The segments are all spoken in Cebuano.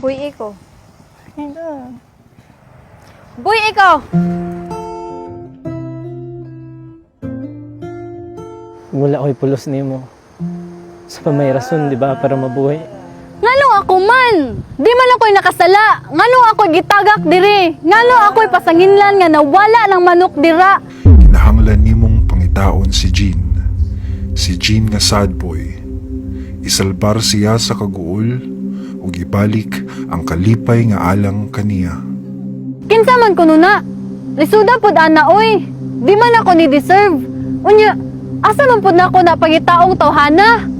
Huy, ikaw. Ina. Boy, ikaw! Wala ko'y pulos nimo. Sa pa may rason, di ba, para mabuhi. Ngano ako man? Di man ako'y nakasala. Ngano ako'y gitagak diri? Ngano ako'y pasanginlan nga nawala ng manok dira? Kinahanglan nimong pangitaon si Jean. Si Jean nga sad boy. Isalbar siya sa kaguol ug ibalik ang kalipay nga alang kaniya. Kinsa man kuno na? Lisuda pud ana oy. Di man ako ni deserve. Unya, asa man pud nako na pangitaong tawhana?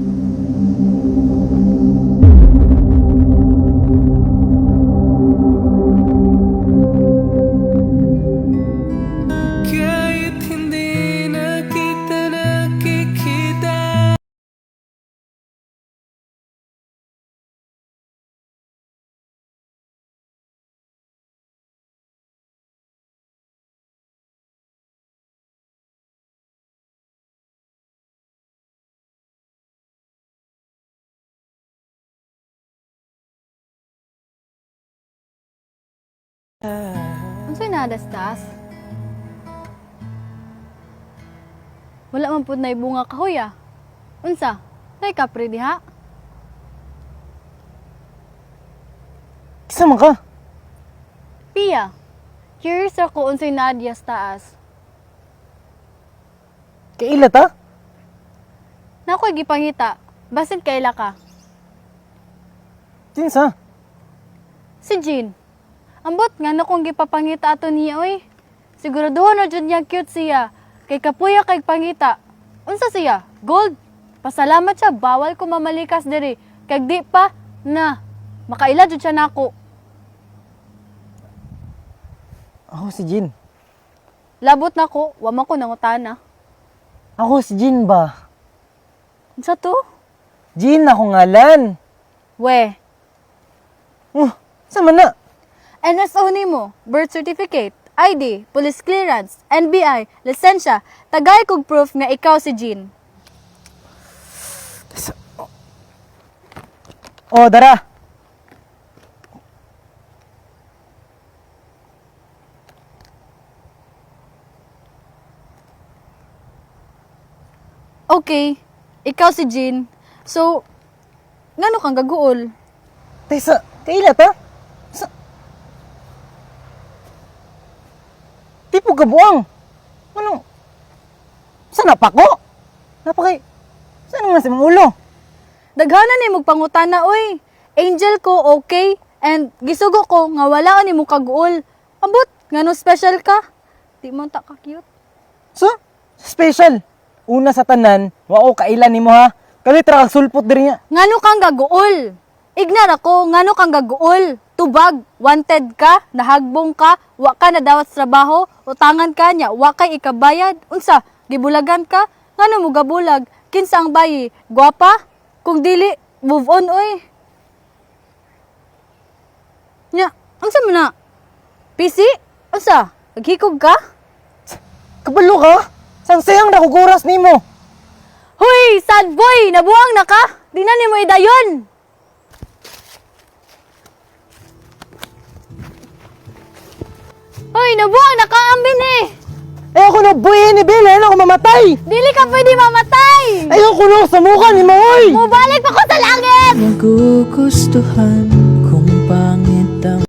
Kahit hindi na kita nakikita. Unsay nadastas? Wala man pud nay bunga kahoy ah. Unsa? Nay kapre diha? Kisa man ka? Pia, curious ako unsay naadya sa taas. Kaila ta? Nakoy gipangita, basin kaila ka. Kinsa? Si Jean. Ambot nga na kong gipapangita ato niya oy. Siguraduhon na jud niya cute siya. Kay kapuya kay pangita. Unsa siya? Gold. Pasalamat siya bawal ko mamalikas diri. Kag di pa na makaila jud siya nako. Ako si Jean. Labot nako, wa man ko nangutana. Ako si Jean ba? Unsa to? Jean ako ngalan. We, Oh, sa man na? NSO nimo, birth certificate, ID, police clearance, NBI, lisensya, tagay kog proof nga ikaw si Jean. Oh, dara. Okay, ikaw si Jean. So, ngano kang gaguol? Tesa, kaila ta? Sa... Tipo gabuang. Ano? Sa napako? Napakay... Saan naman si mong ulo? Daghanan ni pangutana oy. Angel ko okay and gisugo ko nga wala ni mo kaguol. Ambot, ngano special ka? Di man ta ka cute. So, special. Una sa tanan, wa ko kailan nimo ha. Kalit ra kag sulpot diri nga. Ngano kang gaguol? Ignar ako, ngano kang gaguol? Tubag, wanted ka, nahagbong ka, wa ka nadawat sa trabaho, utangan ka niya, wa kay ikabayad. Unsa, gibulagan ka? Ngano mo gabulag? Kinsa ang bayi? Gwapa? Kung dili, move on oy. Nya, unsa man na? PC? Unsa? Naghikog ka? Kabalo ka? Sangsayang na kuguras nimo. Huy, sad boy, nabuang na ka? Di na nimo idayon. Hoy, nabuang na ka ambin eh. Ayoko na buhin ni Bill, ayoko na mamatay. Dili ka pwede mamatay. Ayoko na sa mukha ni Maoy. Mubalik pa ko sa langit. Magugustuhan kung pangit ang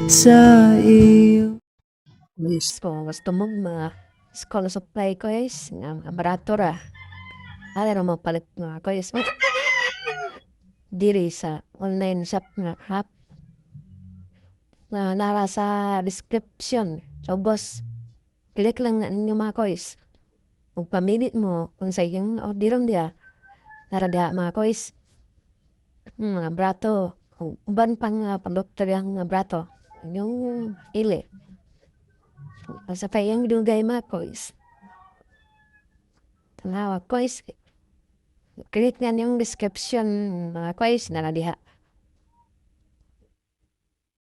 sa iyo. Guys, kung gusto mo mga school supply guys, nga mga barato ra. Ala ra mapalit mga guys. Diri sa online shop nga app na nara sa description. So boss, click lang na ninyo mga guys. Ug pamilit mo kung sa iyong orderon diya. Nara diha, mga koys. Mga brato. Uban pang pandoktor ang mga brato. Yung ili. Sa pa yung dugay, mga koys. Tanawa, koys. Click na yung description, mga koys, nara diha.